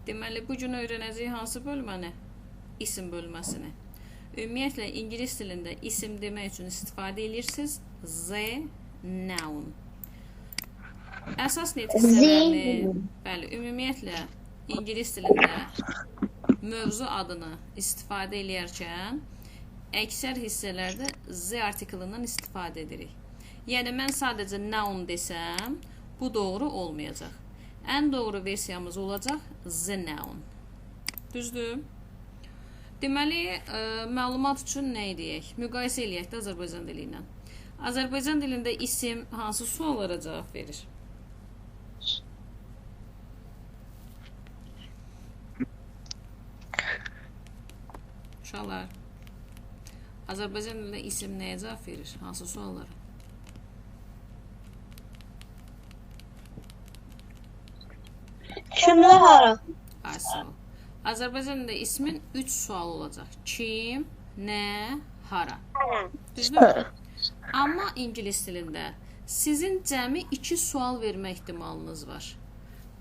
Deməli, bu gün öyrənəcəyik hansı bölməni? İsim bölməsini. Ümumiyyətlə, ingilis dilində isim demək üçün istifadə edirsiniz the noun. Əsas nitq hissələrini, bəli, ümumiyyətlə, ingilis dilində mövzu adını istifadə eləyərkən əksər hissələrdə the artiklından istifadə edirik. Yəni, mən sadəcə noun desəm, bu doğru olmayacaq. Ən doğru versiyamız olacaq the noun. Düzdür? Deməli, məlumat üçün nə edək? Müqayisə eləyək də Azərbaycan dili ilə. Azərbaycan dilində isim hansı suallara cavab verir? Uşaqlar, Azərbaycan dilində isim nəyə cavab verir? Hansı suallara? Kimlə hara? Ay, sağ ol. Azərbaycan dilində ismin 3 sual olacaq. Kim, nə, hara. Düzdürmü? Amma ingilis dilində sizin cəmi 2 sual vermə ehtimalınız var.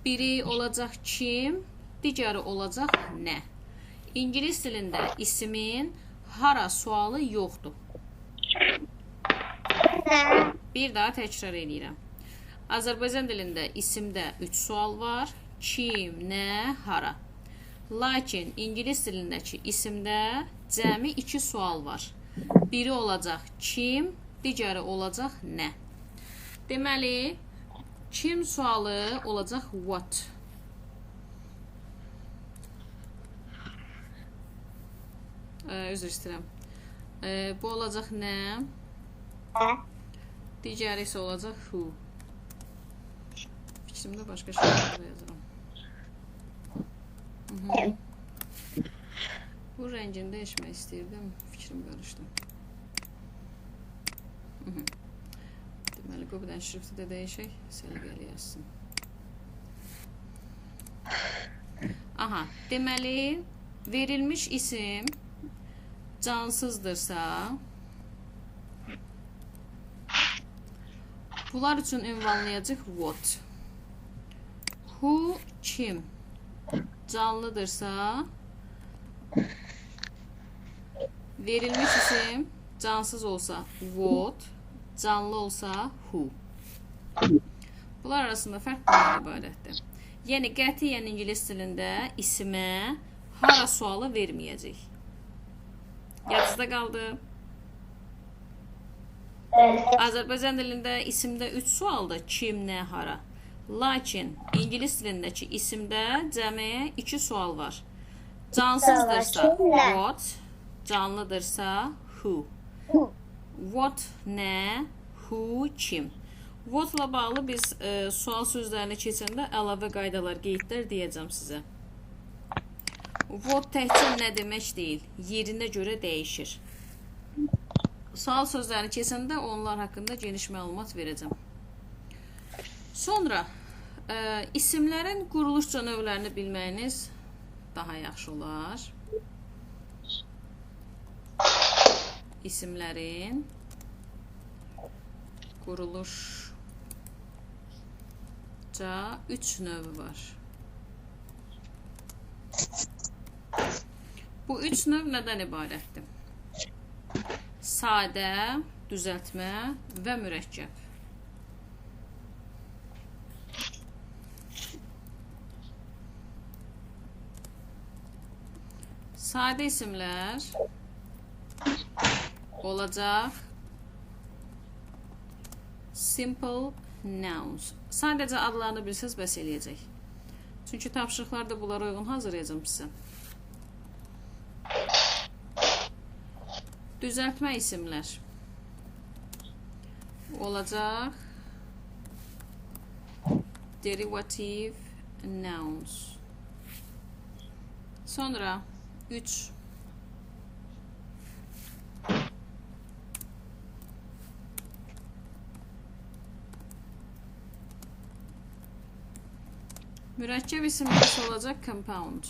Biri olacaq kim, digəri olacaq nə. İngilis dilində ismin hara sualı yoxdur. Bir daha təkrar eləyirəm. Azərbaycan dilində isimdə 3 sual var. Kim, nə, hara. Lakin ingilis dilindəki isimdə cəmi 2 sual var. Biri olacaq kim, digəri olacaq nə. Deməli, kim sualı olacaq what. Üzr istəyirəm. Bu olacaq nə? Digəri isə olacaq who. Fikrimdə başqa şeylər də yazıram. Bu rəngini dəyişmək istəyirdim. Fikrim qarışdı. Deməli, qoy bir dənə şrifti də dəyişək. Səliqəli yazsın. Aha, deməli, verilmiş isim cansızdırsa, bunlar üçün ünvanlayacaq what. Who, kim canlıdırsa, verilmiş isim cansız olsa what, canlı olsa who. Bunlar arasında fərq bundan ibarətdir. Yəni, qətiyyən ingilis dilində isimə hara sualı verməyəcək. Yadınızda qaldı? Azərbaycan dilində isimdə 3 sualdır. Kim, nə, hara. Lakin ingilis dilindəki isimdə cəmi 2 sual var. Cansızdırsa what, canlıdırsa who. What, nə, who, kim. What-la bağlı biz sual sözlərini keçəndə əlavə qaydalar, qeydlər deyəcəm sizə. What təkcə nə demək deyil, yerinə görə dəyişir. Sual sözlərini keçəndə onlar haqqında geniş məlumat verəcəm. Sonra isimlərin quruluşca növlərini bilməyiniz daha yaxşı olar. İsimlərin quruluşca 3 növü var. Bu 3 növ nədən ibarətdir? Sadə, düzəltmə və mürəkkəb. Sadə isimlər olacaq simple nouns. Sadəcə adlarını bilsəz bəs eləyəcək. Çünki tapşırıqlar da bunlara uyğun hazırlayacağım sizə. Düzəltmə isimlər olacaq derivative nouns. Sonra 3 mürəkkəb isimlər olacaq compound.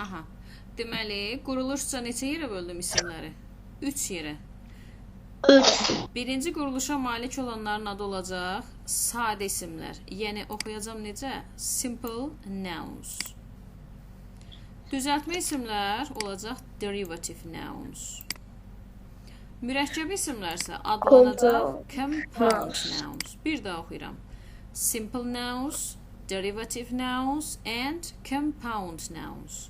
Aha. Deməli, quruluşca neçə yerə böldüm isimləri? 3 yerə. 3. Birinci quruluşa malik olanların adı olacaq sadə isimlər. Yəni oxuyacam necə? Simple nouns. Düzəltmə isimlər olacaq derivative nouns. Mürəkkəb isimlər isə adlanacaq compound nouns. Bir daha oxuyuram. Simple nouns, derivative nouns and compound nouns.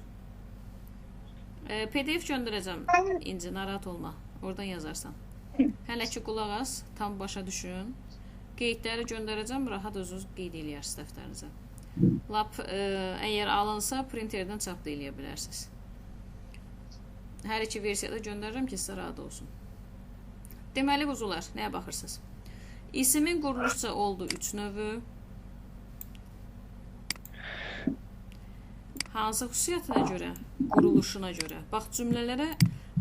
PDF göndərəcəm. İnci, narahat olma. Oradan yazarsan. Hələ ki qulaq as, tam başa düşün. Qeydləri göndərəcəm, rahat özünüz qeyd eləyərsiniz dəftərinizə. Lap əgər alınsa, printerdən çap da eləyə bilərsiniz. Hər iki versiyada göndərirəm ki, sizə rahat olsun. Deməli, quzular, nəyə baxırsınız? İsimin quruluşca oldu 3 növü. Hansı xüsusiyyətinə görə? Quruluşuna görə. Bax, cümlələrə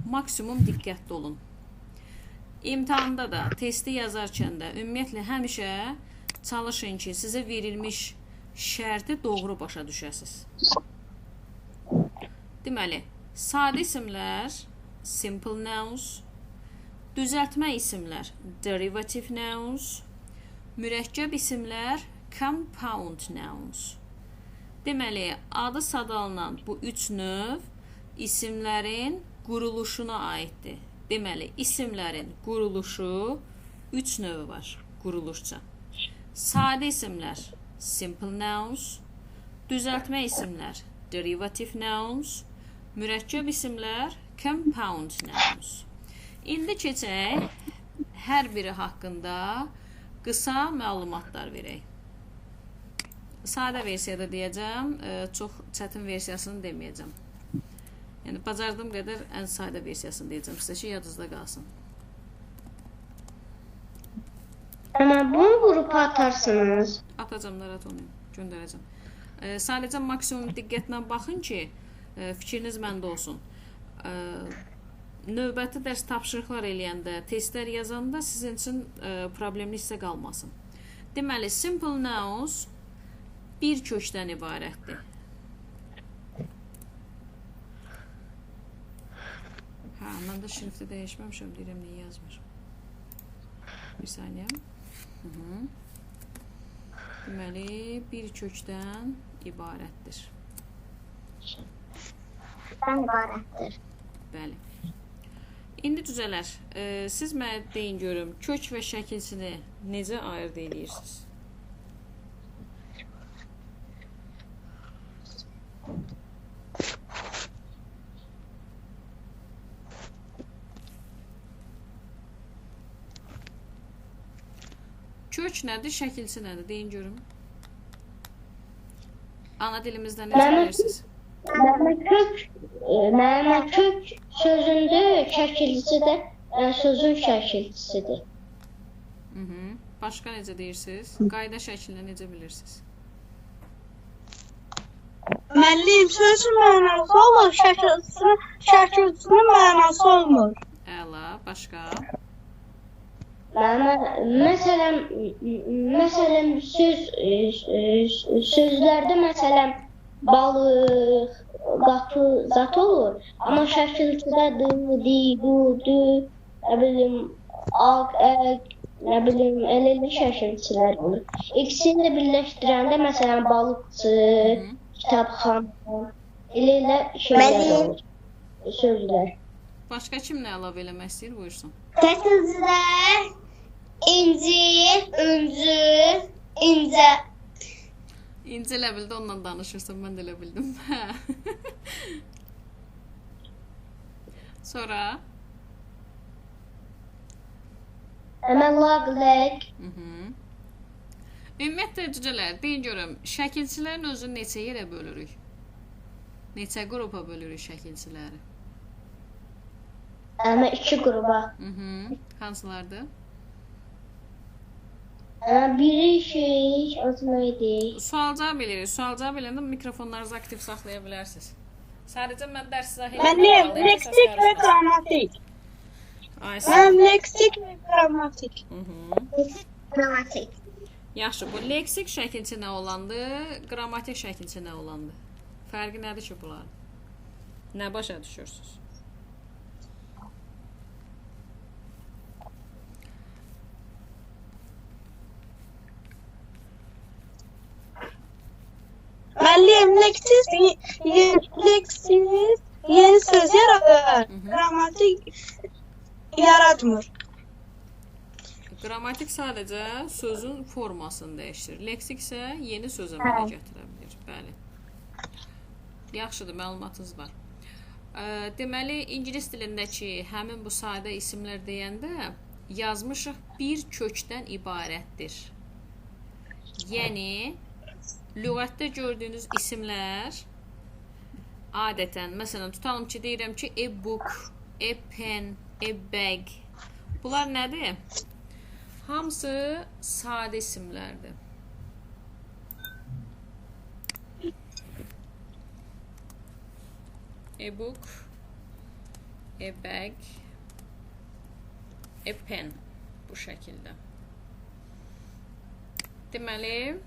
maksimum diqqətli olun. İmtahanda da, testi yazarkən də, ümumiyyətlə, həmişə çalışın ki, sizə verilmiş şərti doğru başa düşəsiniz. Deməli, sadə isimlər, simple nouns, düzəltmə isimlər, derivative nouns, mürəkkəb isimlər, compound nouns. Deməli, adı sadalınan bu 3 növ isimlərin quruluşuna aiddir. Deməli, isimlərin quruluşu 3 növü var quruluşca. Sadə isimlər, simple nouns, düzəltmə isimlər, derivative nouns, mürəkkəb isimlər, compound nouns. İndi keçək hər biri haqqında qısa məlumatlar verək. Sadə versiyada deyəcəm, çox çətin versiyasını deməyəcəm. Yəni, bacardığım qədər ən sadə versiyasını deyəcəm sizə ki, yadınızda qalsın. Amma bunu qrupa atarsınız. Atacam, narahat olmayın, göndərəcəm. Sadəcə maksimum diqqətlə baxın ki, fikriniz məndə olsun. Növbəti dərs tapşırıqlar eləyəndə, testlər yazanda sizin üçün problemli hissə qalmasın. Deməli, simple nouns bir kökdən ibarətdir. Hə, mən də şrifti dəyişməmişəm, deyirəm, niyə yazmır. Bir saniyə. Deməli, bir kökdən ibarətdir. İbarətdir. Bəli. İndi cücələr, siz mənə deyin görüm, kök və şəkilçini necə ayırd edirsiniz? Kök nədir, şəkilçi nədir? Deyin görüm. Ana dilimizdə necə bilirsiniz? Mənə kök sözündür, şəkilçi də sözün şəkilçisidir. Başqa necə deyirsiniz? Qayda şəklində necə bilirsiniz? Müəllim, sözün mənası olur, şəkilçisinin mənası olmur. Əla, başqa? Məsələn, sözlərdə məsələn balıq, qapı zat olur. Amma şəkilçidə d, di, du, dü, nə bilim, ağ, əq, nə bilim, elə-elə şəkilçilər olur. İkisini də birləşdirəndə məsələn balıqçı, kitabxana, elə-elə şeylər olur, sözlər. Başqa kim nə əlavə eləmək istəyir, buyursun. Şəkilçilər inci, öncü, incə. İncə elə bildi, onunla danışırsan, mən də elə bildim. Sonra? Həmən laq, ləq. Ümumiyyətlə, cücələr, deyin görüm, şəkilçilərin özünü neçə yerə bölürük? Neçə qrupa bölürük şəkilçiləri? Həmən 2 qrupa. Hansılardır? Biri şey, adı nə idi? Sual cavab eləyirik. Sual cavab eləyəndə mikrofonlarınızı aktiv saxlaya bilərsiniz. Sadəcə mən dərs izah edirəm. Müəllim, leksik və qrammatik. Mənim leksik və qrammatik. Qrammatik. Yaxşı, bu leksik şəkilçi nə olandı, qrammatik şəkilçi nə olandı? Fərqi nədir ki bunların? Nə başa düşürsünüz? Leksik yeni söz yaradır. Qrammatik yaratmır. Qrammatik sadəcə sözün formasını dəyişdirir. Leksik isə yeni söz əmələ gətirə bilir. Bəli. Yaxşıdır, məlumatınız var. Deməli, ingilis dilindəki həmin bu sadə isimlər deyəndə yazmışıq bir kökdən ibarətdir. Yəni, lüğətdə gördüyünüz isimlər adətən, məsələn, tutalım ki, deyirəm ki, a book, a pen, a bag. Bunlar nədir? Hamısı sadə isimlərdir. A book, a bag, a pen. Bu şəkildə. Deməli,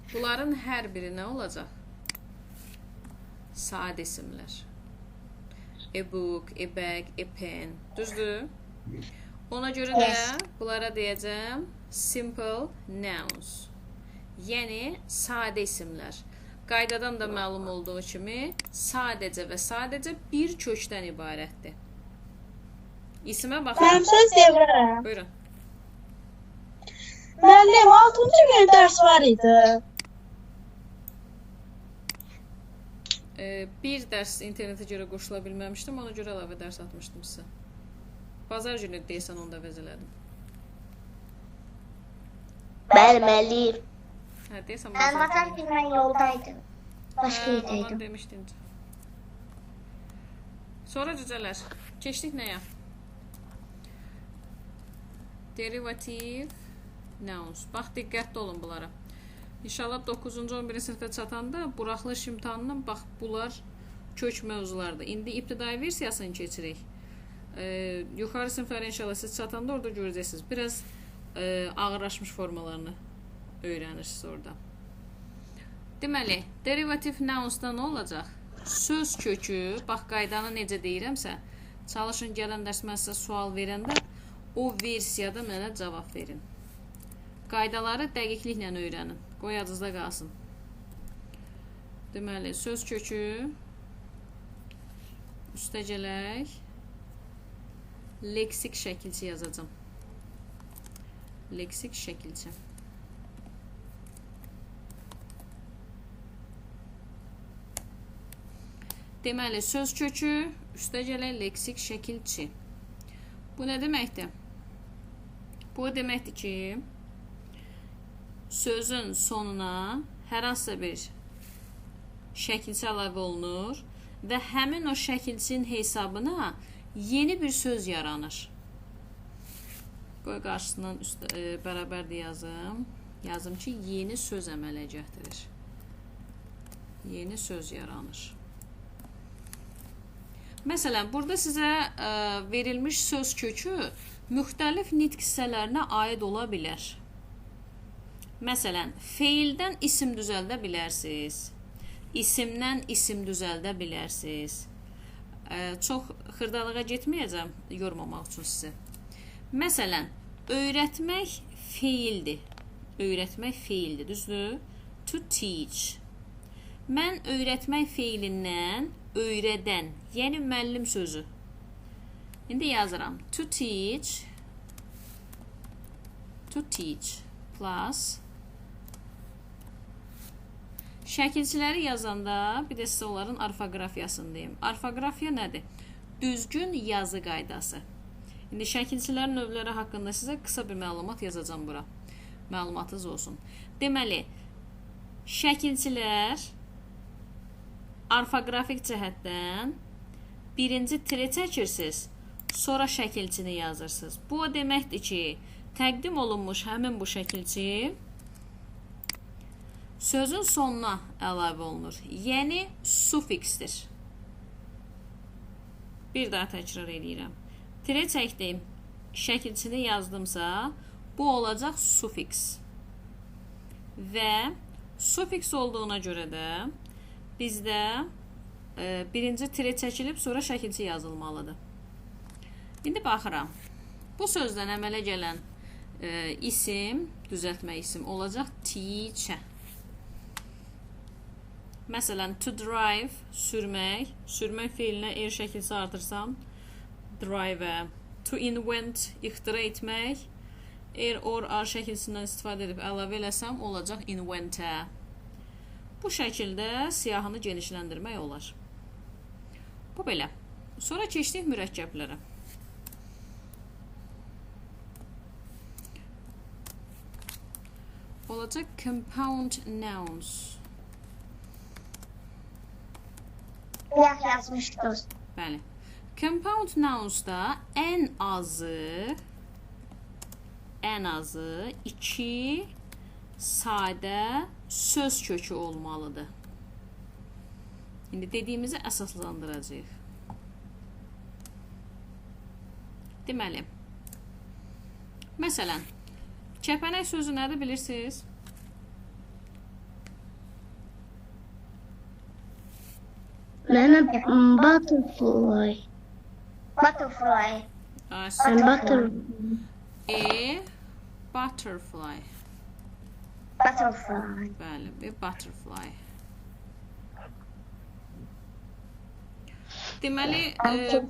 bunların hər biri nə olacaq? Sadə isimlər. A book, a bag, a pen. Düzdür? Ona görə də bunlara deyəcəm simple nouns. Yəni, sadə isimlər. Qaydadan da məlum olduğu kimi, sadəcə və sadəcə bir kökdən ibarətdir. İsimə baxın. Mən söz deyə bilərəm. Buyurun. Müəllim, 6-cı gün dərs var idi. Bir dərs internetə görə qoşula bilməmişdim, ona görə əlavə dərs atmışdım sizə. Bazar günü deyəsən onu da əvəz elədim. Bəli, müəllim. Hə, deyəsən Mən bazar bazar günü. günü mən yoldaydım. Başqa Hə, yerdəydim. ondan demişdin. Sonra cücələr, keçdik nəyə? Derivativ nouns. Bax, diqqətli olun bunlara. İnşallah 9-cu, 11-ci sinifə çatanda buraxılış imtahanından bax, bunlar kök mövzulardır. İndi ibtidai versiyasını keçirik. Yuxarı siniflərə inşallah siz çatanda orada görəcəksiniz. Biraz ağırlaşmış formalarını öyrənirsiniz orada. Deməli, derivativ nounsda nə olacaq? Söz kökü, bax qaydanı necə deyirəmsə, çalışın gələn dərs mən sizə sual verəndə o versiyada mənə cavab verin. Qaydaları dəqiqliklə öyrənin. Qoy yadınızda qalsın. Deməli, söz kökü üstə gələk. Leksik şəkilçi yazacağam. Leksik şəkilçi. Deməli, söz kökü üstə gələk leksik şəkilçi. Bu nə deməkdir? Bu deməkdir ki, sözün sonuna hər hansısa bir şəkilçi əlavə olunur və həmin o şəkilçinin hesabına yeni bir söz yaranır. Qoy qarşısından üstə, bərabər də yazım. Yazım ki, yeni söz əmələ gətirir. Yeni söz yaranır. Məsələn, burada sizə verilmiş söz kökü müxtəlif nitq hissələrinə aid ola bilər. Məsələn, feildən isim düzəldə bilərsiniz. İsimdən isim düzəldə bilərsiniz. Çox xırdalığa getməyəcəm, yormamaq üçün sizi. Məsələn, öyrətmək feildir. Öyrətmək feildir, düzdür? To teach. Mən öyrətmək feilindən öyrədən, yəni müəllim sözü. İndi yazıram. To teach, to teach plus şəkilçiləri yazanda bir də sizə onların orfoqrafiyasını deyim. Orfoqrafiya nədir? Düzgün yazı qaydası. İndi şəkilçilərin növləri haqqında sizə qısa bir məlumat yazacağam bura. Məlumatınız olsun. Deməli, şəkilçilər orfoqrafik cəhətdən birinci tire çəkirsiniz, sonra şəkilçini yazırsınız. Bu o deməkdir ki, təqdim olunmuş həmin bu şəkilçi sözün sonuna əlavə olunur. Yəni, sufiksdir. Bir daha təkrar eləyirəm. Tire çəkdim, şəkilçini yazdımsa, bu olacaq sufiks. Və sufiks olduğuna görə də bizdə birinci tire çəkilib, sonra şəkilçi yazılmalıdır. İndi baxıram. Bu sözdən əmələ gələn isim, düzəltmə isim olacaq teacher. Məsələn, to drive, sürmək. Sürmək feilinə er şəkilsi artırsam, drive. To invent, ixtira etmək. Er, or, ar şəkilsindən istifadə edib əlavə eləsəm, olacaq invente. Bu şəkildə siyahını genişləndirmək olar. Bu belə. Sonra keçdik mürəkkəblərə. Olacaq compound nouns. Bayaq yazmışdınız. Bəli. Compound nouns-da ən azı 2 sadə söz kökü olmalıdır. İndi dediyimizi əsaslandıracağıq. Deməli, məsələn, kəpənək sözü nədir bilirsiniz? Mənə butterfly. Butterfly. Mən butterfly. E, butterfly. Butterfly. Bəli, bir butterfly. Deməli,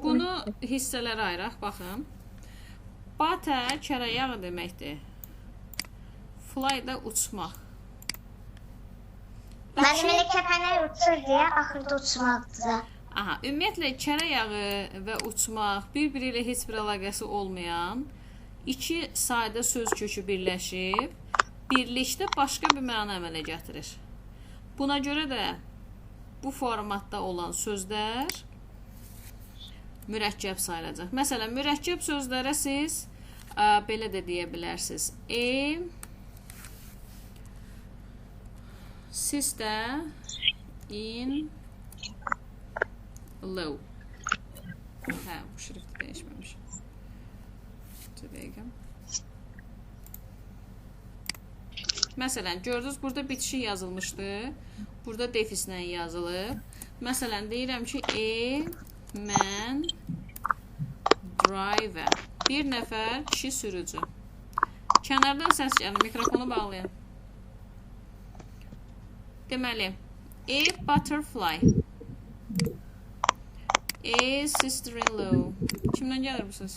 bunu hissələrə ayıraq, baxın. Butter kərə yağı deməkdir. Fly da uçmaq. Mənim elə kəpənək uçur deyə axırda uçmaqdır da. Aha, ümumiyyətlə kərə yağı və uçmaq bir-biri ilə heç bir əlaqəsi olmayan iki sadə söz kökü birləşib, birlikdə başqa bir məna əmələ gətirir. Buna görə də bu formatda olan sözlər mürəkkəb sayılacaq. Məsələn, mürəkkəb sözlərə siz belə də deyə bilərsiniz. E, sister in low. Hə, bu şrifti dəyişməmişim. Bir dəqiqə. Məsələn, gördünüz, burada bitişik yazılmışdı. Burada defislə yazılıb. Məsələn, deyirəm ki, E, man, driver. Bir nəfər kişi sürücü. Kənardan səs gəlir, mikrofonu bağlayın. Deməli, E, butterfly. E, sister-in-law. Kimdən gəlir bu səs?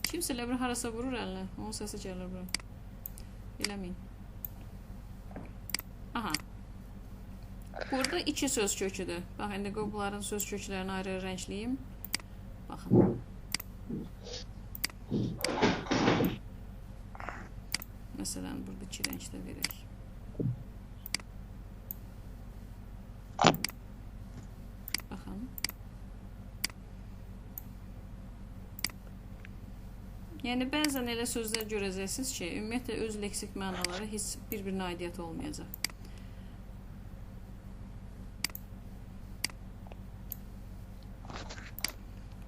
Kimsə elə bir harasa vurur əlinə. Onun səsi gəlir bura. Eləməyin. Aha. Burada iki söz köküdür. Bax, indi qoy bunların söz köklərini ayrı rəngləyim. Baxın. Məsələn, burada iki rəngdə verək. Baxın. Yəni, bəzən elə sözlər görəcəksiniz ki, ümumiyyətlə, öz leksik mənaları heç bir-birinə aidiyyəti olmayacaq.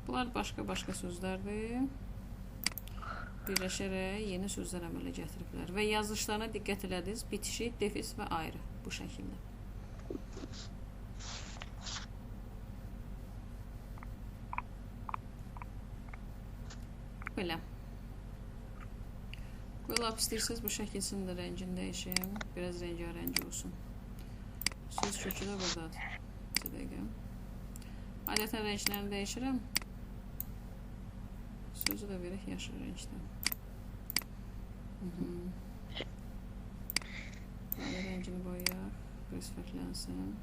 Bunlar başqa-başqa sözlərdir. Birləşərək yeni sözlər əmələ gətiriblər. Və yazılışlarına diqqət elədiniz, bitişik, defis və ayrı bu şəkildə. Belə. Qoy, lap istəyirsiniz, bu şəkilsinin də rəngini dəyişim. Biraz rəngarəngi olsun. Söz kökü də buradadır. Bir dəqiqə. Adətən rənglərini dəyişirəm. Sözü də verək yaşıl rəngdə. Belə rəngini boyayaq. Biraz fərqlənsin.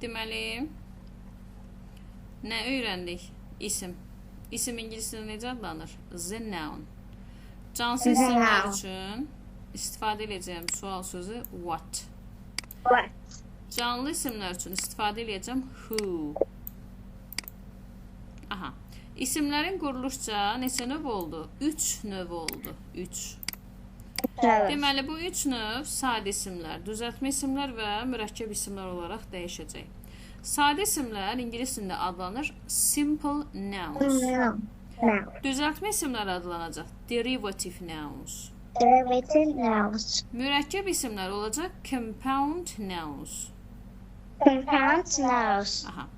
Deməli, nə öyrəndik? İsim. İsim ingilis dilində necə adlanır? The noun. Cansız isimlər üçün istifadə edəcəyim sual sözü what. What. Canlı isimlər üçün istifadə edəcəm who. Aha. İsimlərin quruluşca neçə növ oldu? 3 növ oldu. 3. Deməli, bu 3 növ sadə isimlər, düzəltmə isimlər və mürəkkəb isimlər olaraq dəyişəcək. Sadə isimlər ingilis dilində adlanır simple nouns. Düzəltmə isimlər adlanacaq derivative nouns. Derivative nouns. Mürəkkəb isimlər olacaq compound nouns. Compound nouns. Aha.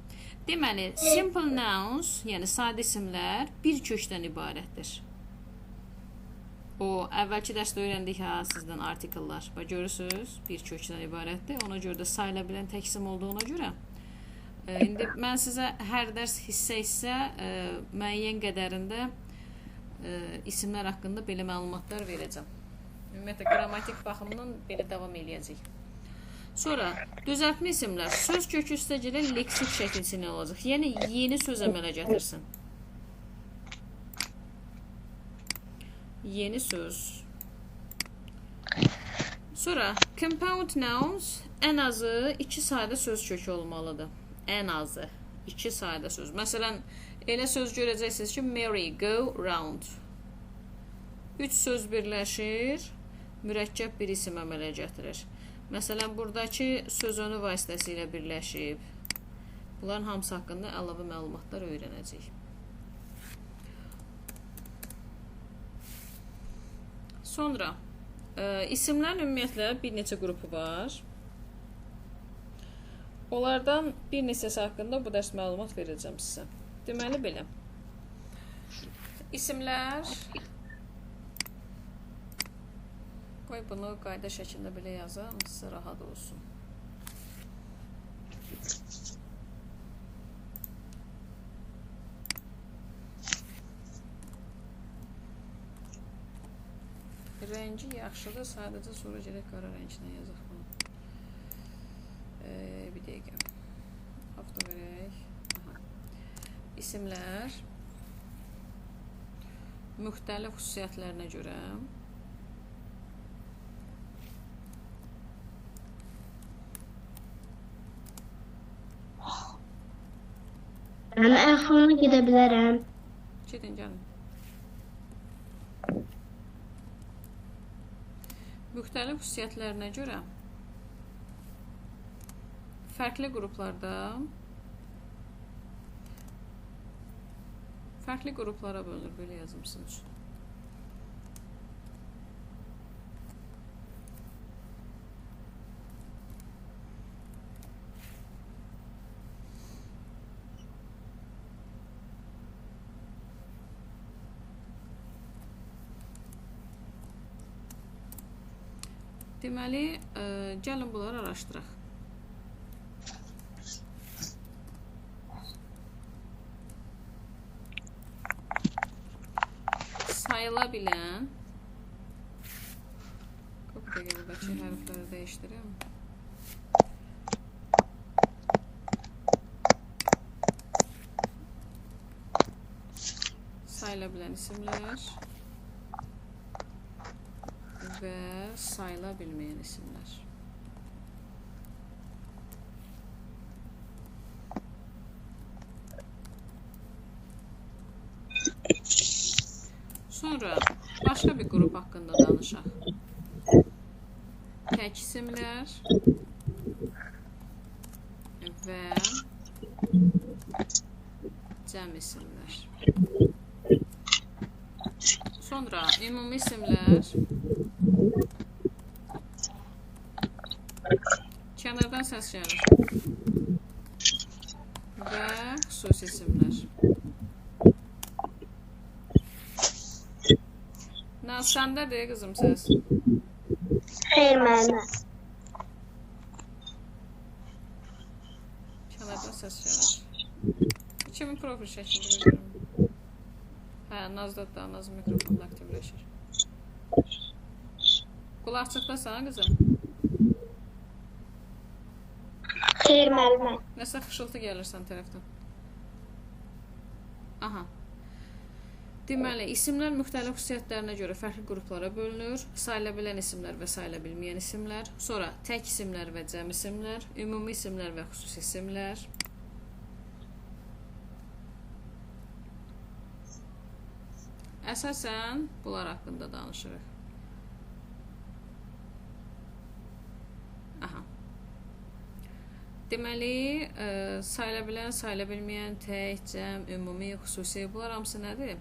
Deməli, simple nouns, yəni sadə isimlər bir kökdən ibarətdir. O, əvvəlki dərsdə öyrəndik ha sizdən artikellər. Bax, görürsünüz, bir kökdən ibarətdir. Ona görə də sayıla bilən tək isim olduğuna görə. İndi mən sizə hər dərs hissə-hissə müəyyən qədərində isimlər haqqında belə məlumatlar verəcəm. Ümumiyyətlə, qrammatik baxımdan belə davam eləyəcək. Sonra, düzəltmə isimlər söz kökü üstə gələn leksik şəkilçi nə olacaq? Yəni, yeni söz əmələ gətirsin. Yeni söz. Sonra, compound nouns ən azı 2 sadə söz kökü olmalıdır. Ən azı 2 sadə söz. Məsələn, elə söz görəcəksiniz ki, merry go round. 3 söz birləşir, mürəkkəb bir isim əmələ gətirir. Məsələn, buradakı söz önü vasitəsilə birləşib. Bunların hamısı haqqında əlavə məlumatlar öyrənəcəyik. Sonra, isimlərin ümumiyyətlə bir neçə qrupu var. Onlardan bir neçəsi haqqında bu dərs məlumat verəcəm sizə. Deməli, belə. İsimlər... Qoy bunu qayda şəklində belə yazam, sizə rahat olsun. Rəngi yaxşıdır, sadəcə sonra gələk qara rənglə yazaq bunu. Bir dəqiqə. Avto verək. Aha. İsimlər müxtəlif xüsusiyyətlərinə görə Mən əxlana gedə bilərəm. Gedin, gəlin. Müxtəlif xüsusiyyətlərinə görə fərqli qruplarda fərqli qruplara bölünür, belə yazım sizin üçün. Deməli, gəlin bunları araşdıraq. Sayıla bilən, bir dəqiqə buradakı hərfləri dəyişdirim. Sayıla bilən isimlər və sayıla bilməyən isimlər. Sonra başqa bir qrup haqqında danışaq. Tək isimlər və cəm isimlər. Sonra ümumi isimlər. Kənardan səs gəlir. Və xüsusi isimlər. Naz, səndədir qızım səs. Xeyr, mənə. Kənardan səs gəlir. Kimin profil şəklini görürüm? Hə, Nazda da, Naz mikrofonda aktivləşir. Qulaqçıqdasan qızım? Xeyr, müəllimə. Nəsə xışıltı gəlir sən tərəfdən. Aha. Deməli, isimlər müxtəlif xüsusiyyətlərinə görə fərqli qruplara bölünür. Sayıla bilən isimlər və sayıla bilməyən isimlər. Sonra tək isimlər və cəm isimlər, ümumi isimlər və xüsusi isimlər. Əsasən, bunlar haqqında danışırıq. Aha. Deməli, sayıla bilən, sayıla bilməyən, tək, cəm, ümumi, xüsusi, bunlar hamısı nədir?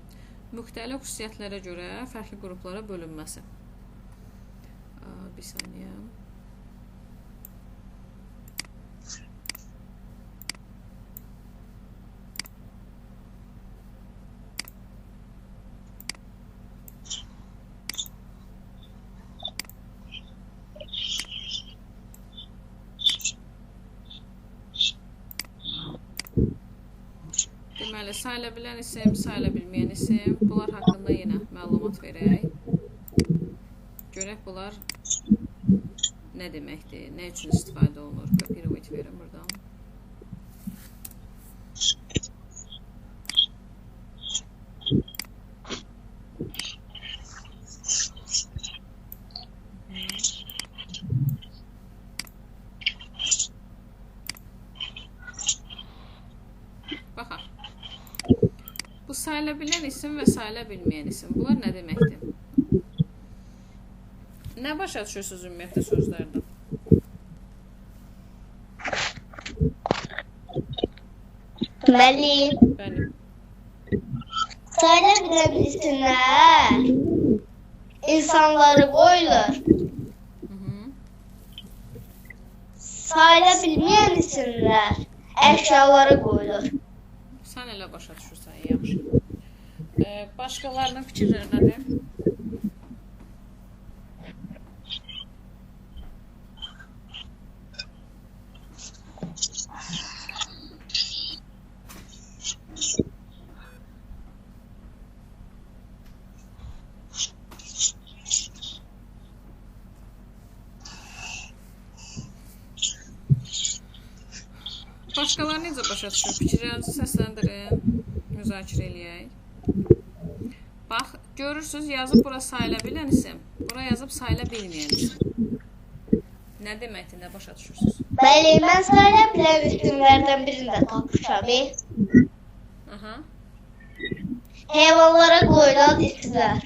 Müxtəlif xüsusiyyətlərə görə fərqli qruplara bölünməsi. Bir saniyə. Deməli, sayıla bilən isim, sayıla bilməyən isim. Bunlar haqqında yenə məlumat verək. Görək bunlar nə deməkdir, nə üçün istifadə olunur. Copyright verin buradan. Baxaq. Bu sayıla bilən isim və sayıla bilməyən isim. Bunlar nə deməkdir? Nə başa düşürsünüz ümumiyyətlə sözlərdən? Bəli. Bəli. Sayıla bilən isimlər insanları qoyulur. Sayıla bilməyən isimlər əşyaları qoyulur. Sən elə başa düşürsən, yaxşı. Başqalarının fikirləri nədir? Başqaları necə başa düşür? Fikirlərinizi səsləndirin, müzakirə eləyək. Bax, görürsünüz, yazıb bura sayıla bilən isim, bura yazıb sayıla bilməyən isim. Nə deməkdir, nə başa düşürsünüz? Bəli, mən sayıla bilən isimlərdən birini də tapmışam. Aha. Heyvanlara qoyulan isimlər.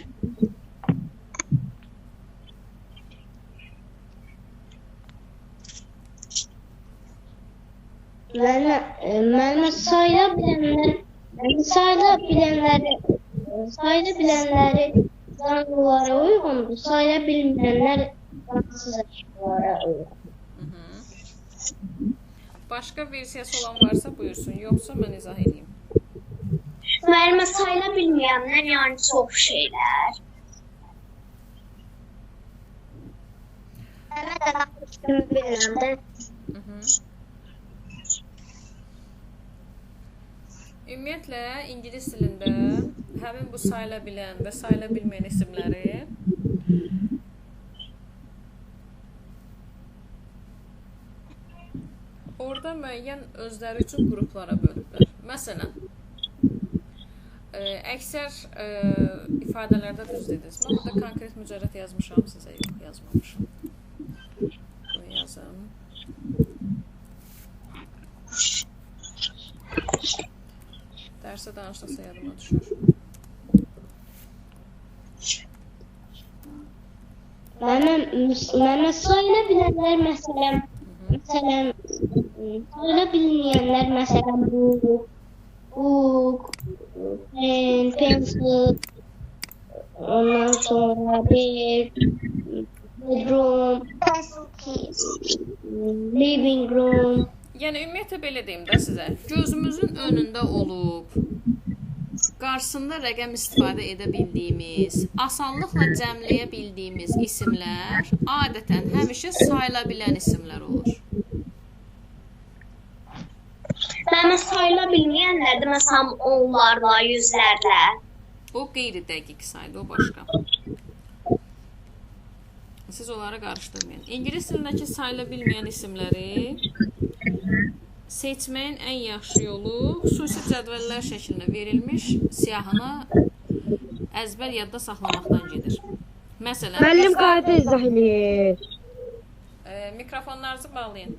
Mənim sayıla bilənləri canlılara uyğundur, sayıla bilməyənlər cansız əşyalara uyğundur. Başqa versiyası olan varsa buyursun, yoxsa mən izah edeyim. Müəllimə, sayıla bilməyənlər, yəni çox şeylər. Mənə də bilmirəm də. Ümumiyyətlə, ingilis dilində həmin bu sayıla bilən və sayıla bilməyən isimləri orada müəyyən özləri üçün qruplara bölüblər. Məsələn, əksər ifadələrdə düz dediniz. Mən burada konkret mücərrət yazmışam sizə, yox, yazmamışam. Bunu yazım. Dərsə danışdıqsa yadıma düşür. Mənə sayıla bilənlər, məsələn, sayıla bilməyənlər, məsələn, book, pen, pencil, ondan sonra bed, bedroom, living room. Yəni, ümumiyyətlə, belə deyim də sizə, gözümüzün önündə olub, qarşısında rəqəm istifadə edə bildiyimiz, asanlıqla cəmləyə bildiyimiz isimlər adətən həmişə sayıla bilən isimlər olur. Mənə sayıla bilməyənlər də, məsələn, onlarla, yüzlərlə. O qeyri-dəqiq saydı, o başqa. Siz onları qarışdırmayın. İngilis dilindəki sayıla bilməyən isimləri seçməyin ən yaxşı yolu xüsusi cədvəllər şəklində verilmiş siyahını əzbər yadda saxlamaqdan gedir. Məsələn, Müəllim qayda izah eləyir. Mikrofonlarınızı bağlayın.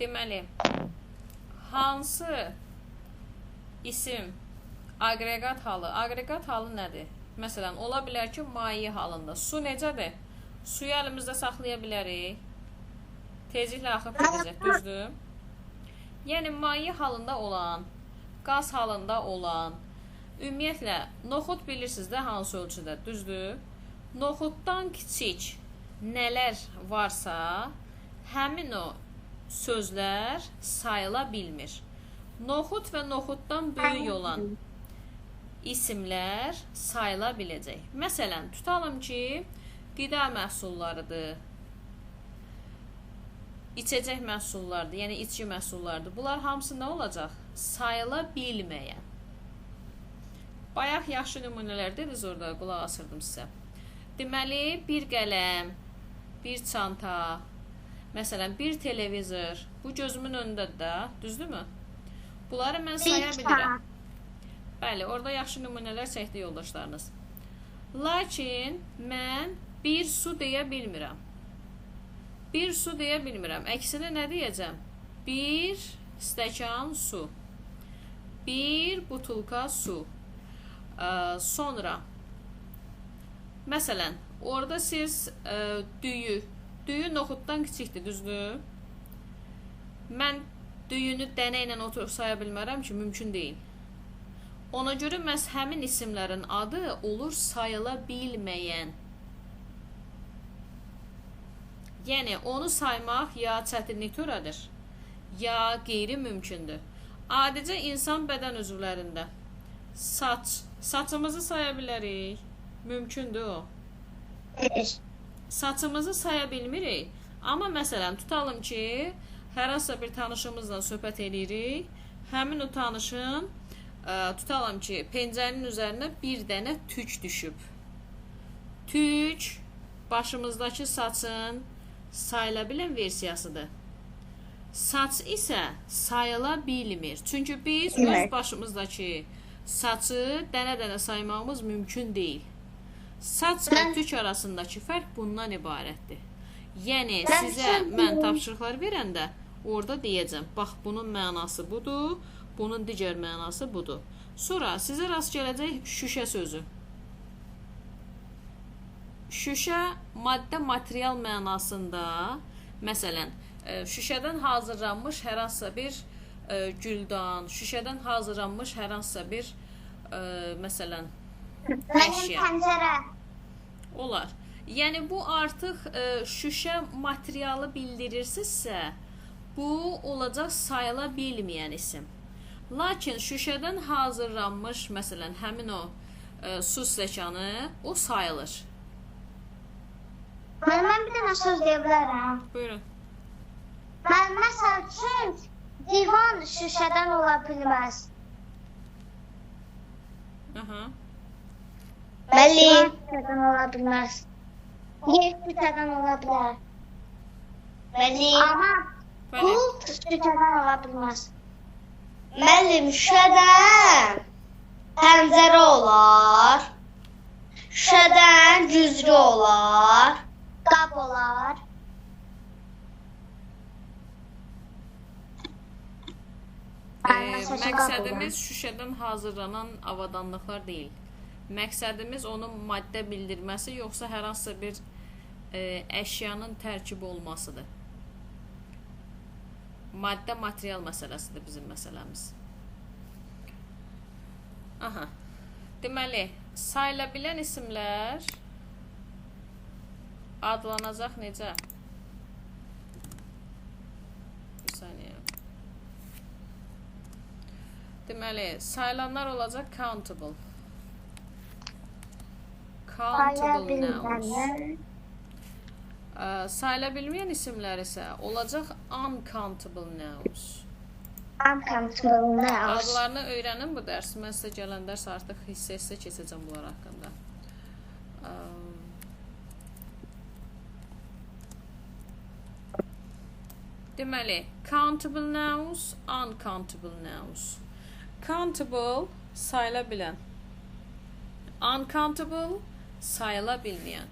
Deməli, hansı isim aqreqat halı? Aqreqat halı nədir? Məsələn, ola bilər ki, maye halında. Su necədir? Suyu əlimizdə saxlaya bilərik. Tezliklə axıb gedəcək, düzdür? Yəni, maye halında olan, qaz halında olan, ümumiyyətlə, noxud bilirsiniz də hansı ölçüdə, düzdür? Noxuddan kiçik nələr varsa, həmin o sözlər sayıla bilmir. Noxud və noxuddan böyük olan isimlər sayıla biləcək. Məsələn, tutalım ki, qida məhsullarıdır. İçəcək məhsullardır, yəni içki məhsullardır. Bunlar hamısı nə olacaq? Sayıla bilməyən. Bayaq yaxşı nümunələr dediniz orada, qulaq asırdım sizə. Deməli, bir qələm, bir çanta, məsələn, bir televizor. Bu gözümün önündədir də, düzdürmü? Bunları mən saya bilirəm. Bəli, orada yaxşı nümunələr çəkdi yoldaşlarınız. Lakin mən bir su deyə bilmirəm. Bir su deyə bilmirəm. Əksinə nə deyəcəm? Bir stəkan su. Bir butulka su. Sonra, məsələn, orada siz düyü. Düyü noxuddan kiçikdir, düzdür? Mən düyünü dənə ilə oturub saya bilmərəm ki, mümkün deyil. Ona görə məhz həmin isimlərin adı olur sayıla bilməyən. Yəni, onu saymaq ya çətinlik törədir, ya qeyri-mümkündür. Adicə insan bədən üzvlərində saç, saçımızı saya bilərik, mümkündür o. Saçımızı saya bilmirik, amma məsələn, tutalım ki, hər hansısa bir tanışımızla söhbət eləyirik, həmin o tanışın, tutalım ki, pencərinin üzərinə bir dənə tük düşüb. Tük, başımızdakı saçın sayıla bilən versiyasıdır. Saç isə sayıla bilmir. Çünki biz öz başımızdakı saçı dənə-dənə saymağımız mümkün deyil. Saç və tük arasındakı fərq bundan ibarətdir. Yəni, sizə mən tapşırıqlar verəndə orada deyəcəm, bax, bunun mənası budur, bunun digər mənası budur. Sonra sizə rast gələcək şüşə sözü. Şüşə maddə material mənasında, məsələn, şüşədən hazırlanmış hər hansısa bir güldan, şüşədən hazırlanmış hər hansısa bir, məsələn, əşya. Pəncərə. Olar. Yəni, bu artıq şüşə materialı bildirirsinizsə, bu olacaq sayıla bilməyən isim. Lakin şüşədən hazırlanmış, məsələn, həmin o su stəkanı, o sayılır. Mən bir dənə söz deyə bilərəm. Buyurun. Mən məsəl üçün divan şüşədən ola bilməz. Aha. Bəli. Divan şüşədən ola bilməz. Yer şüşədən ola bilər. Bəli. Amma pult şüşədən ola bilməz. Müəllim, şüşədən pəncərə olar. Şüşədən güzgü olar. Qab olar. Məqsədimiz şüşədən hazırlanan avadanlıqlar deyil. Məqsədimiz onun maddə bildirməsi, yoxsa hər hansısa bir əşyanın tərkibi olmasıdır. Maddə material məsələsidir bizim məsələmiz. Aha. Deməli, sayıla bilən isimlər adlanacaq necə? Bir saniyə. Deməli, sayılanlar olacaq countable. Countable nouns. Sayıla bilməyən isimlər isə olacaq uncountable nouns. Uncountable nouns. Adlarını öyrənin bu dərs. Mən sizə gələn dərs artıq hissə-hissə keçəcəm bunlar haqqında. Deməli, countable nouns, uncountable nouns. Countable, sayıla bilən. Uncountable, sayıla bilməyən.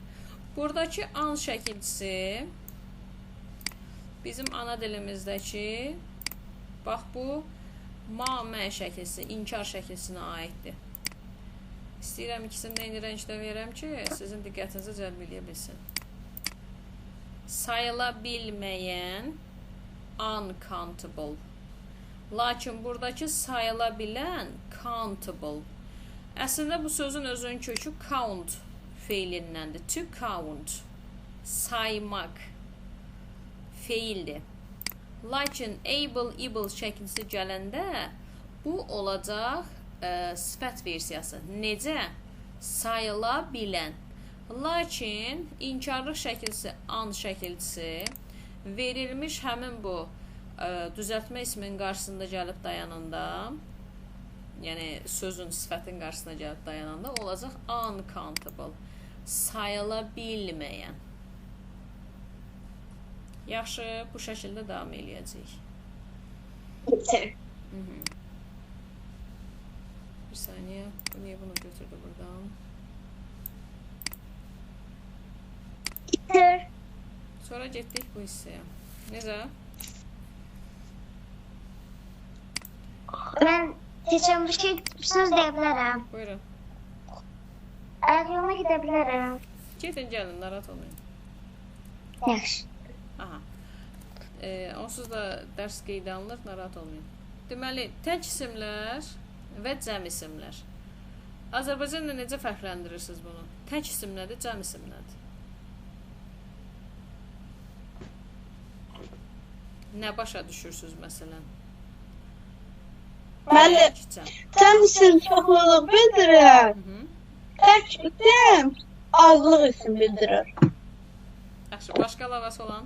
Buradakı un şəkilçisi bizim ana dilimizdəki, bax bu, ma, mə şəkilçisi, inkar şəkilçisinə aiddir. İstəyirəm ikisini də eyni rəngdə verəm ki, sizin diqqətinizi cəlb eləyə bilsin. Sayıla bilməyən, uncountable. Lakin buradakı sayıla bilən, countable. Əslində bu sözün özünün kökü count feilindəndir. To count, saymaq feildir. Lakin able, able şəkilsi gələndə bu olacaq sifət versiyası. Necə? Sayıla bilən. Lakin inkarlıq şəkilsi, an şəkilsi Verilmiş həmin bu düzəltmə isminin qarşısında gəlib dayananda, yəni sözün, sifətin qarşısına gəlib dayananda olacaq uncountable, sayıla bilməyən. Yaxşı, bu şəkildə davam eləyəcəyik. Bitir. Bir saniyə, bu niyə bunu götürdü buradan? Bitir. Sonra getdik bu hissəyə. Necə? Mən keçən bir şey söz deyə bilərəm. Buyurun. Ayaq yoluna gedə bilərəm. Gedin, gəlin, narahat olmayın. Yaxşı. Aha. Onsuz da dərs qeydə alınır, narahat olmayın. Deməli, tək isimlər və cəm isimlər. Azərbaycanla necə fərqləndirirsiniz bunu? Tək isim nədir, cəm isim nədir? Nə başa düşürsünüz məsələn? Müəllim, Cəm. cəm isim çoxluluq bildirir. Tək isim azlıq isim bildirir. Yaxşı, başqa əlavəsi olan?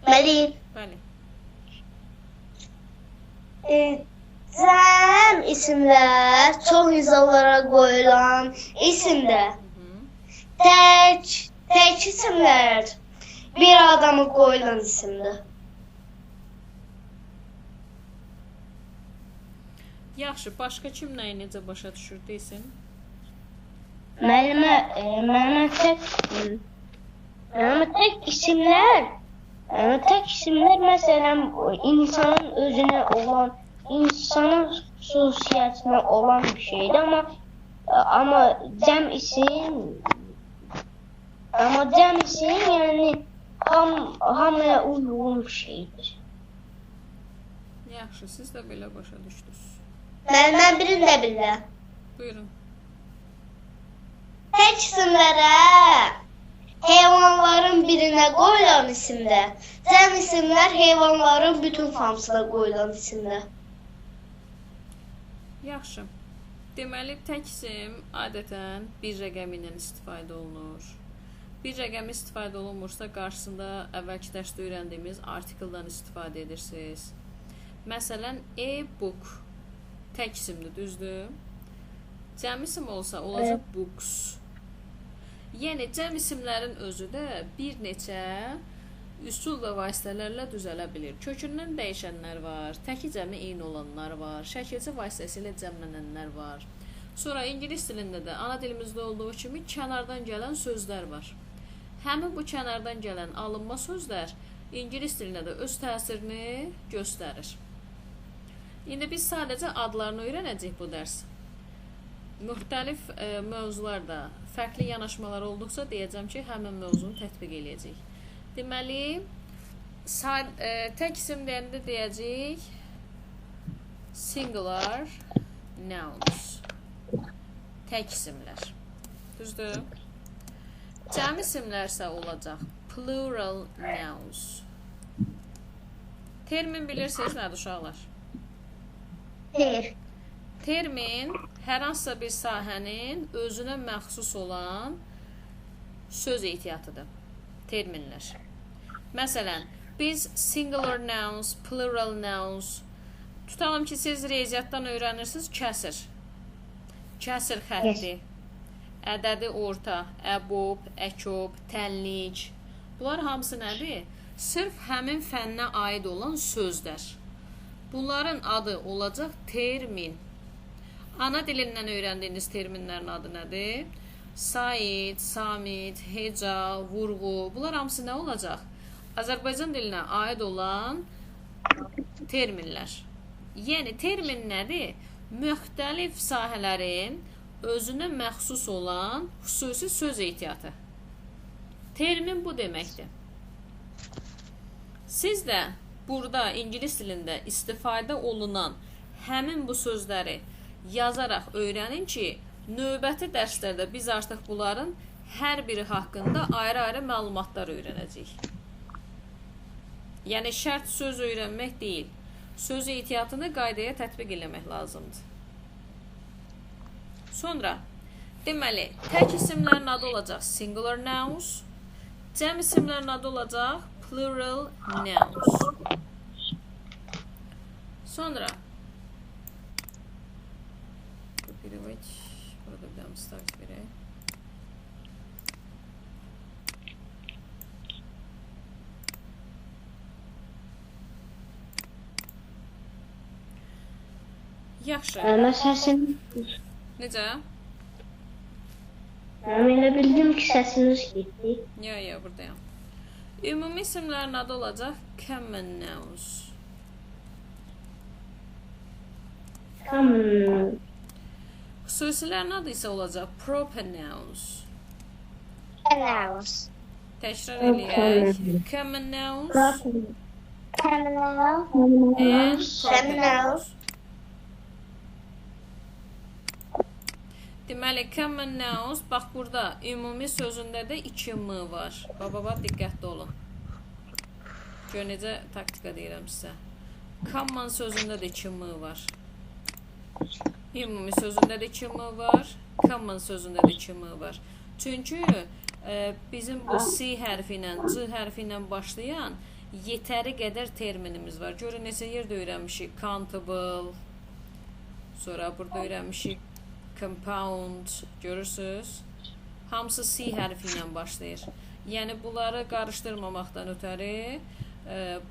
Bəli. Bəli. Cəm isimlər çox insanlara qoyulan isimdir. Tək isimlər bir adama qoyulan isimdir. Yaxşı, başqa kim nəyi necə başa düşür desin? Müəllimə, mənə tək isimlər, tək isimlər məsələn insanın özünə olan, insanın xüsusiyyətinə olan bir şeydir, amma cəm isim, yəni hamıya uyğun bir şeydir. Yaxşı, siz də belə başa düşdünüz. Mən birini də bilirəm. Buyurun. Tək isimlərə heyvanların birinə qoyulan isimdə, cəm isimlər heyvanların bütün hamısına qoyulan isimdə. Yaxşı. Deməli, tək isim adətən bir rəqəmi ilə istifadə olunur. Bir rəqəmi istifadə olunmursa, qarşısında əvvəlki dərsdə öyrəndiyimiz artikeldən istifadə edirsiniz. Məsələn, e-book tək isimdir, düzdür? Cəm isim olsa, olacaq books. Yəni, cəm isimlərin özü də bir neçə üsul və vasitələrlə düzələ bilir. Kökündən dəyişənlər var, təki cəmi eyni olanlar var, şəkilçi vasitəsilə cəmlənənlər var. Sonra ingilis dilində də ana dilimizdə olduğu kimi kənardan gələn sözlər var. Həmin bu kənardan gələn alınma sözlər ingilis dilinə də öz təsirini göstərir. İndi biz sadəcə adlarını öyrənəcəyik bu dərs. Müxtəlif mövzularda fərqli yanaşmalar olduqca deyəcəm ki, həmin mövzunu tətbiq eləyəcəyik. Deməli, tək isim deyəndə deyəcəyik singular nouns. Tək isimlər. Düzdür? Cəm isimlərsə olacaq plural nouns. Termin bilirsiniz nədir uşaqlar? Xeyr. Termin hər hansısa bir sahənin özünə məxsus olan söz ehtiyatıdır. Terminlər. Məsələn, biz singular nouns, plural nouns, tutalım ki, siz riyaziyyatdan öyrənirsiniz, kəsir. Kəsir xətti, ədədi orta, əbob, əkob, tənlik. Bunlar hamısı nədir? Sırf həmin fənnə aid olan sözlər. Bunların adı olacaq termin. Ana dilindən öyrəndiyiniz terminlərin adı nədir? Said, samit, heca, vurğu. Bunlar hamısı nə olacaq? Azərbaycan dilinə aid olan terminlər. Yəni, termin nədir? Müxtəlif sahələrin özünə məxsus olan xüsusi söz ehtiyatı. Termin bu deməkdir. Siz də burada ingilis dilində istifadə olunan həmin bu sözləri yazaraq öyrənin ki, növbəti dərslərdə biz artıq bunların hər biri haqqında ayrı-ayrı məlumatlar öyrənəcəyik. Yəni, şərt söz öyrənmək deyil, söz ehtiyatını qaydaya tətbiq eləmək lazımdır. Sonra, deməli, tək isimlərin adı olacaq singular nouns, cəm isimlərin adı olacaq Plural nouns. Sonra Kopirovat. Burada bir dənə start verək. Yaxşı. Mən səsim... Necə? Mən elə bildim ki, səsiniz getdi. Yo, buradayam. Ümumi isimlərin adı olacaq common nouns. Common. Xüsusilərin adı isə olacaq proper nouns. Nouns. Təkrar eləyək. Common nouns Common and proper nouns. Deməli, common nouns, bax burada ümumi sözündə də 2 M var. Bax, diqqətli olun. Gör necə taktika deyirəm sizə. Common sözündə də 2 M var. Ümumi sözündə də 2 M var. Common sözündə də 2 M var. Çünki bizim bu C hərfi ilə, C hərfi ilə başlayan yetəri qədər terminimiz var. Görün neçə yerdə öyrənmişik. Countable, sonra burada öyrənmişik compound, görürsünüz? Hamısı C hərfi ilə başlayır. Yəni, bunları qarışdırmamaqdan ötəri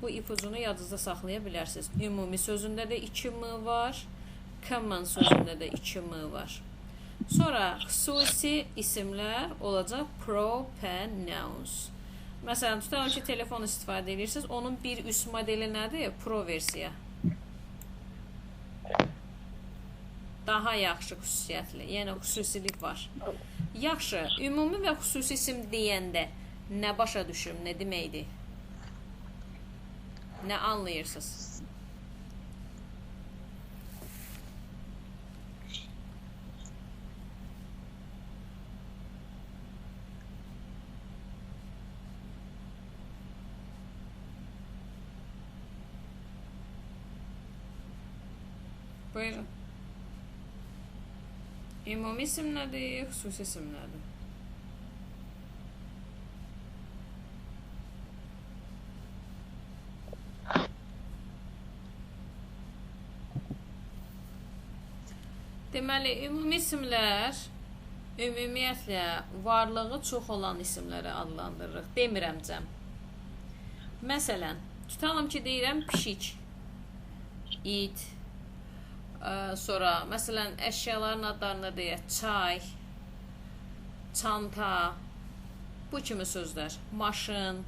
bu ipucunu yadınızda saxlaya bilərsiniz. Ümumi sözündə də 2 M var, common sözündə də 2 M var. Sonra xüsusi isimlər olacaq proper nouns. Məsələn, tutalım ki, telefon istifadə edirsiniz, onun bir üst modeli nədir? Pro versiya. Daha yaxşı xüsusiyyətli, yəni xüsusilik var. Yaxşı, ümumi və xüsusi isim deyəndə nə başa düşürüm, nə deməkdir? Nə anlayırsınız? Buyurun. Ümumi isim nədir, xüsusi isim nədir? Deməli, ümumi isimlər ümumiyyətlə varlığı çox olan isimləri adlandırırıq. Demirəm cəm. Məsələn, tutalım ki, deyirəm pişik, it, sonra, məsələn, əşyaların adlarını deyək, çay, çanta, bu kimi sözlər, maşın.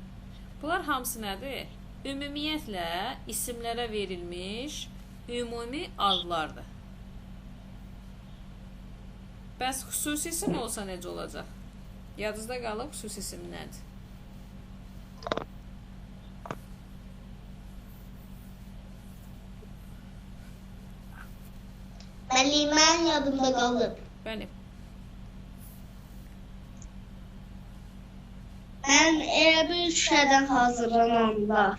Bunlar hamısı nədir? Ümumiyyətlə, isimlərə verilmiş ümumi adlardır. Bəs xüsusi isim olsa necə olacaq? Yadınızda qalıb xüsusi isim nədir? Bəli, mənim yadımda qalıb. Bəli. Mən elə bir şüşədən hazırlananlar.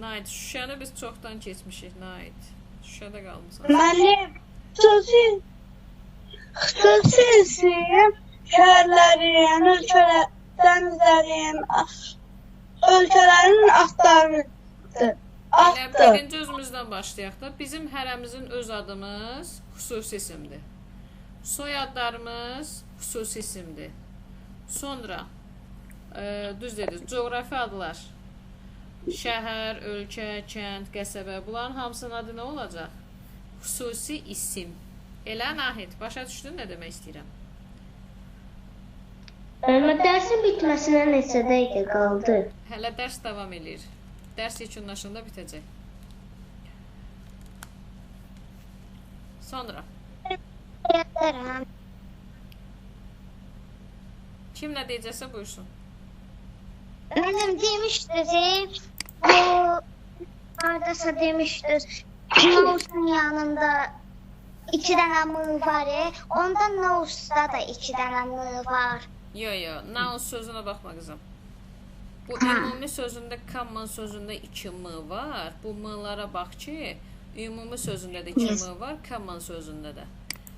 Nait, şüşəni biz çoxdan keçmişik, Nait. Şüşədə qalmısan. Mənim xüsusi isim şəhərlərin, dənizlərin, ölkələrin adlarıdır. Elə birinci özümüzdən başlayaq da. Bizim hərəmizin öz adımız xüsusi isimdir. Soyadlarımız xüsusi isimdir. Sonra, düz dediniz, coğrafi adlar. Şəhər, ölkə, kənd, qəsəbə, bunların hamısının adı nə olacaq? Xüsusi isim. Elə Nahid, başa düşdün nə demək istəyirəm? Dərsin bitməsinə neçə dəqiqə qaldı? Hələ dərs davam eləyir. Dərs yekunlaşanda bitəcək. Sonra. Kim nə deyəcəksə buyursun. Mənim demişdiniz, bu haradasa demişdiniz, Nous'un yanında 2 dənə M var, onda Nous'da da 2 dənə M var. Yo, yo, Nous sözünə baxma qızım. Bu ümumi sözündə, common sözündə 2 M var. Bu M-lara bax ki, ümumi sözündə də 2 M var, common sözündə də.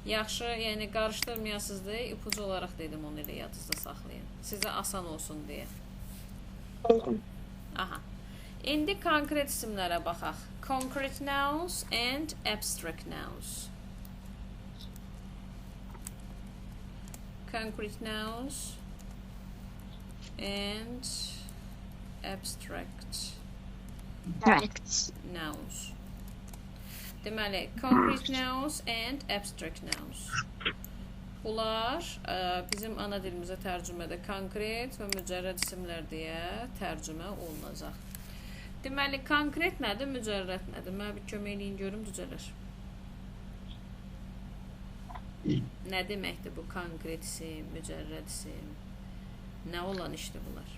Yaxşı, yəni qarışdırmayasınız deyə ipucu olaraq dedim onu elə yadınızda saxlayın. Sizə asan olsun deyə. Aha. İndi konkret isimlərə baxaq. Concrete nouns and abstract nouns. Concrete nouns and abstract nouns. Deməli, concrete nouns and abstract nouns. Bunlar bizim ana dilimizə tərcümədə konkret və mücərrəd isimlər deyə tərcümə olunacaq. Deməli, konkret nədir, mücərrəd nədir? Mənə bir kömək eləyin görüm, düzələr. Nə deməkdir bu konkret isim, mücərrəd isim? Nə olan işdir bunlar?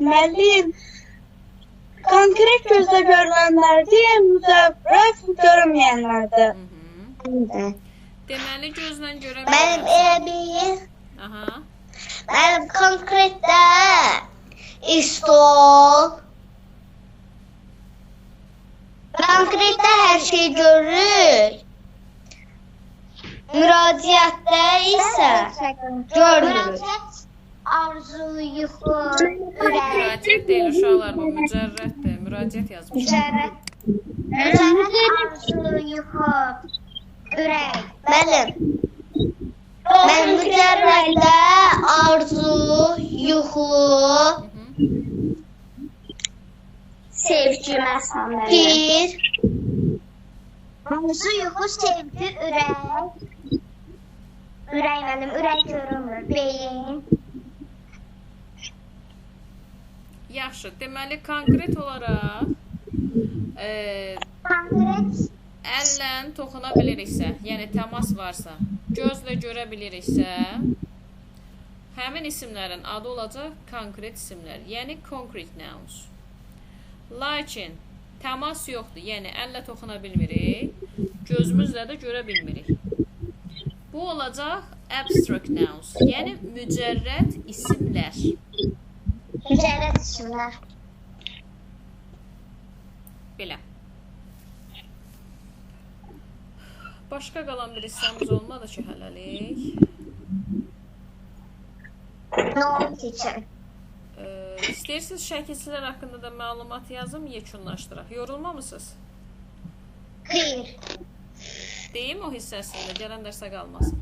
Müəllim, konkret gözlə görünənlərdir, mücərrəd görünməyənlərdir. Deməli, gözlə görə Mənim elə bir, Aha. mənim konkretdə stol, konkretdə hər şey görürük. Müraciətdə isə görmürük. Müraciət arzu, yuxu, ürək. Müraciət deyil uşaqlar, bu mücərrəddir. Müraciət yazmışam. Mücərrəd. Mücərrəd arzu, yuxu, ürək. Mənim. Mən mücərrəddə arzu, yuxu, Sevgi məsələn. fikir, Arzu, yuxu, sevgi, ürək. Ürək mənim, ürək görünmür. Beyin. Yaxşı, deməli, konkret olaraq Konkret əllə toxuna biliriksə, yəni təmas varsa, gözlə görə biliriksə, həmin isimlərin adı olacaq konkret isimlər, yəni concrete nouns. Lakin təmas yoxdur, yəni əllə toxuna bilmirik, gözümüzlə də görə bilmirik. Bu olacaq abstract nouns, yəni mücərrəd isimlər. Mücərrəd isimlər. Belə. Başqa qalan bir hissəmiz olmadı ki, hələlik. Noun teacher. İstəyirsiniz şəkilçilər haqqında da məlumat yazım, yekunlaşdıraq. Yorulmamısınız? Xeyr. Deyim o hissəsində, gələn dərsə qalmasın.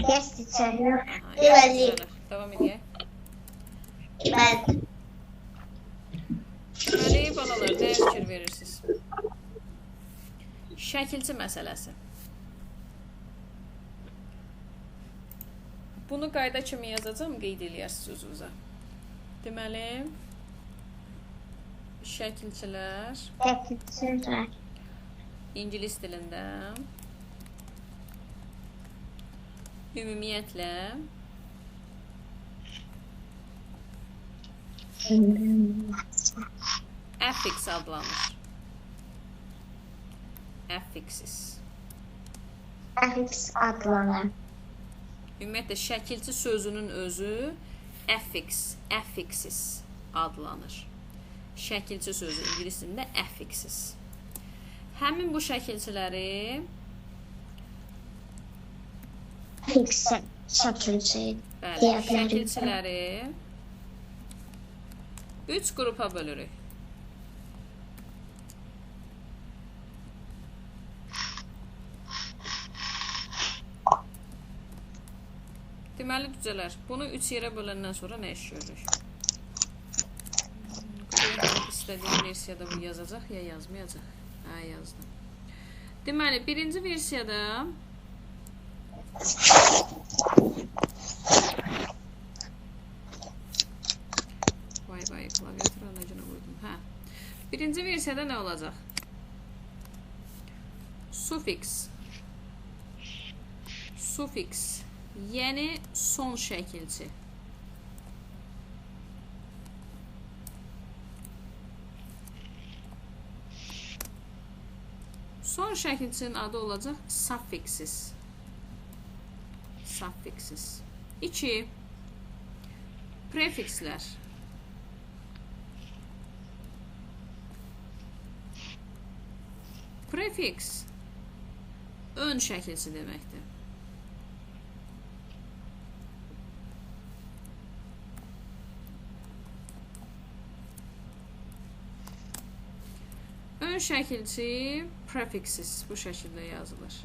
Yes teacher. Aha, Deməli. Davam edək. Bəli. Deməli, balalar, nəyə fikir verirsiniz? Şəkilçi məsələsi. Bunu qayda kimi yazacağam, qeyd eləyərsiniz özünüzə. Deməli, şəkilçilər Şəkilçilər ingilis dilində ümumiyyətlə affix adlanır. Affixes. Affix adlanır. Ümumiyyətlə, şəkilçi sözünün özü affix, affixes adlanır. Şəkilçi sözü ingilis dilində affixes. Həmin bu şəkilçiləri Affix şəkilçi. Bəli, şəkilçiləri 3 qrupa bölürük. Deməli, cücələr, bunu 3 yerə böləndən sonra nə iş görürük? İstədiyim versiyada bu yazacaq ya yazmayacaq? Hə, yazdım. Deməli, birinci versiyada vay vay, klaviatura nə günə qoydum. Hə. Birinci versiyada nə olacaq? Sufiks. Sufiks. Yəni son şəkilçi. Son şəkilçinin adı olacaq suffixes. Suffixes. 2. Prefikslər. Prefiks ön şəkilçi deməkdir. Ön şəkilçi prefixes bu şəkildə yazılır.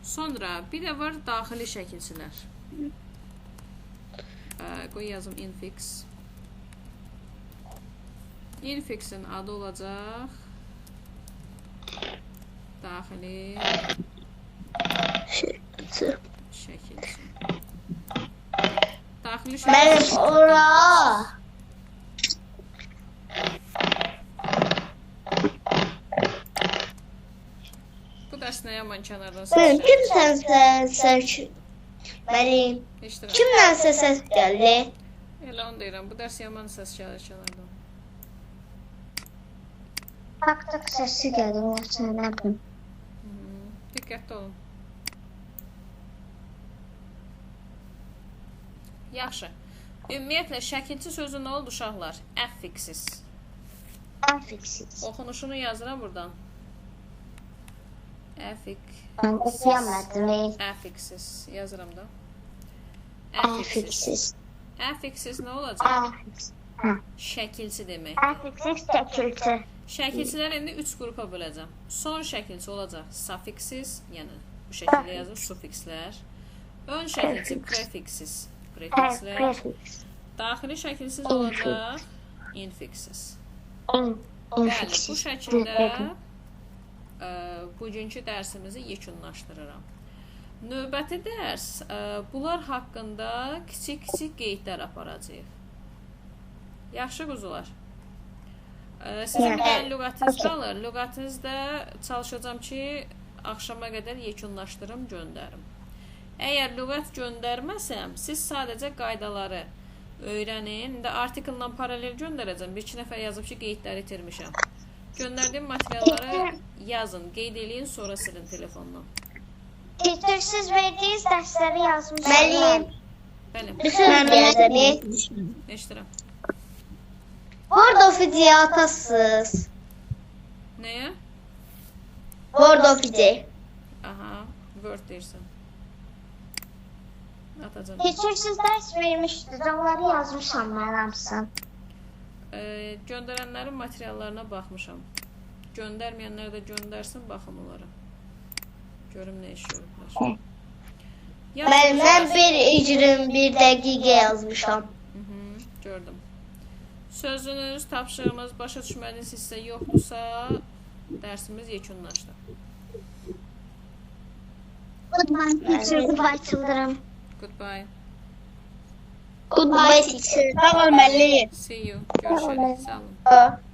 Sonra bir də var daxili şəkilçilər. Qoy yazım infix. Infixin adı olacaq daxili şəkilçi. Daxili şəkilçi. Mənim ora. Bu dərs nə yaman kənardan səs Kimsən sən? Mənim. Kimdənsə səs gəldi? Elə onu deyirəm. Bu dərs yaman səs gəlir kənardan. Tak tak səsi gəlir. Sən nə bilim. Diqqətli olun. Yaxşı. Ümumiyyətlə, şəkilçi sözü nə oldu uşaqlar? Affixes. Affixes. Oxunuşunu yazıram buradan. Mən oxuyamadım. Affixes. Yazıram da. Affixes. Affixes nə olacaq? Şəkilçi demək. Affixes şəkilçi. Şəkilçiləri indi 3 qrupa böləcəm. Son şəkilçi olacaq suffixes, yəni bu şəkildə yazır suffixlər. Ön şəkilçi prefixes, prefixlər. Daxili şəkilsiz olacaq infixes. Bəli, bu şəkildə bugünkü dərsimizi yekunlaşdırıram. Növbəti dərs bunlar haqqında kiçik-kiçik qeydlər aparacağıq. Yaxşı quzular. Sizin bir dənə lüğətiniz qalır. Lüğətinizdə çalışacağam ki, axşama qədər yekunlaşdırım, göndərim. Əgər lüğət göndərməsəm, siz sadəcə qaydaları öyrənin. İndi artikllə paralel göndərəcəm. Bir-iki nəfər yazıb ki, qeydləri itirmişəm. Göndərdiyim materialları yazın, qeyd eləyin, sonra silin telefondan. Teacher, siz verdiyiniz dərsləri yazmışsınız. Müəllim. Bəli. Bir söz deyəcəm. Eşidirəm. Word Office-i atasınız. Nəyə? Word Office-i. Aha, Word deyirsən. Atacağım. Teacher, siz dərs vermişdiniz. Onları yazmışam mən hamısını. Göndərənlərin materiallarına baxmışam. Göndərməyənlər də göndərsin, baxım onlara. Görüm nə iş görüblər. Mənim, mən 1:21 dəqiqə yazmışam. Gördüm. Sözünüz, tapşırığımız, başa düşmədiyiniz hissə yoxdursa, dərsimiz yekunlaşdı. Goodbye teacher, goodbye children. Goodbye. Goodbye teacher. Sağ ol müəllim. See you. Görüşərik. Sağ olun.